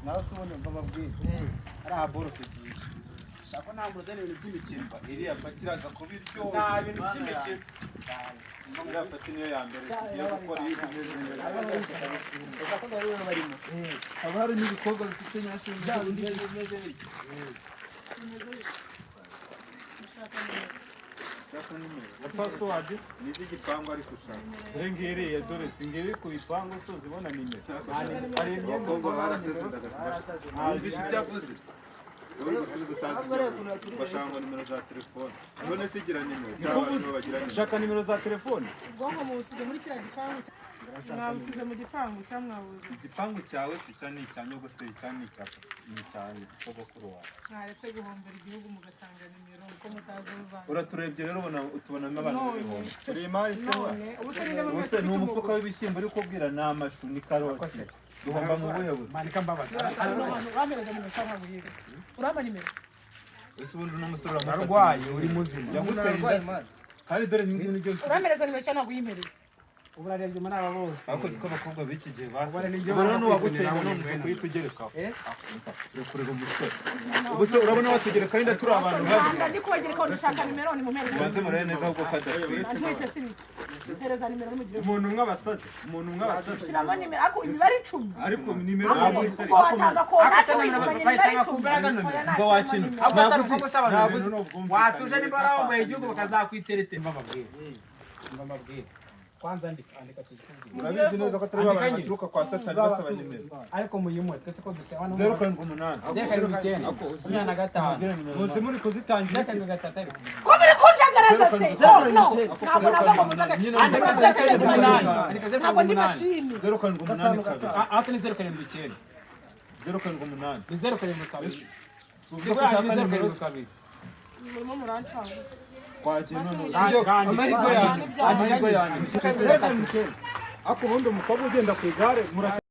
Nawe se ubundi mva mbabwire, ari aha boro tugiye shaka ntabwo uzana ibintu by'imikino. Iriya pati iraza kuba iryoshye. Nta bintu by'imikino. Iriya pati niyo ya mbere tugiye gukora iyo tumeze neza. Gusa ko bari barimo. Haba harimo ibikorwa bifite nyashinga. Bya bindi bimeze bityo. Na password ni iz'igipangu ariko ushaka. Dore ngiriya, dore si ngiri ku bipangu, so zibona nimero. Hari imyenda. Abakobwa baraseze, ndagakubasha. Wumvishe ibyo avuze? Uri gusubiza utazi ibyo avuze. Bashaka ngo nimero za telefone. None se igira nimero cyangwa abantu bagira nimero? Ushaka nimero za telefone? Ubwonko mubusize muri kiriya gipangu, mwabusize mu gipangu cyangwa mwabuze? Igipangu cyawe si cya, ni icya nyogoseri cyangwa ni icya sogokuru wawe? Mwaretse guhombera igihugu mugatanga nimero kuko mutazi uvanze. Uraturebye rero ubona utubonamo abantu None. b'ibihumbi. Turi imari se wa? None ubu se ninde muri Ubuse mwese ni ufite umufuka umugore? w'ibishyimbo uri kubwira, ni amashu, ni karoti. Duhomba mu buhe buryo? Manika mbabaza. Urampereza nimero cyangwa ntabwo uyiga? Urampa nimero? Ese ubundi uno musore uramufata? Arwaye, uri muzima? Yaguteye inda se? Kandi dore ni ngibi nibyo. Urampereza nimero cyangwa ntabwo uyimpereza? Ubu urarebye muri aba bose. Bakoze ko abakobwa b'iki gihe basa. Ubona ni njye Ubwo rero n'uwaguteye nawe none ni uje njye. kuhita ugerekaho. Eh? Ah, umva, turi kureba umusore. Ubu se urabona watugerekaho inda turi abantu babi? Ntabwo ndi kubagerekaho, ndashaka nimero, nimumpereze. Mubanze murebe neza ahubwo ko adatwite. Ntwite si bike. Mpereza nimero nimugire. Umuntu umwe abasaze, umuntu umwe abasaze. Shyiramo nimero ariko imibare 10. Ariko nimero Ubwo ntabwo. watanga konti wituranye imibare 10. Ubwo wakina. Ahubwo Ntabwo se uzi nuko usaba ntabwo nimero. uzi. Watuje niba warawambaye igihugu bakazakwiterete. Mba mbabwire, mba mbabwire, kwanza andika, andika tuzikubwire. Urabizi neza ko atari ba bantu baturuka kwa Satani basaba nimero. Ariko muyimuhe twese ko dusaba. 078. 079 25. Muzi muri kuzitangira. 073 ariko. Ko muri kunjagaraza se? Oh no, ntabwo ntabwo ngo munjagaraze. Nyine. Andika 078, andika zeru Ntabwo karindwi ndi umunani. mashini. 0782. Ah, ah, ni 079. 078. Ni 072. Uvuze ko ushaka Ni zeru nimero. karindwi kabiri. Murimo murancanga. Twagiye none. Kandi- Amahirwe yanyu, amahirwe yanyu. Ariko ubundi umukobwa ugenda ku igare murasa.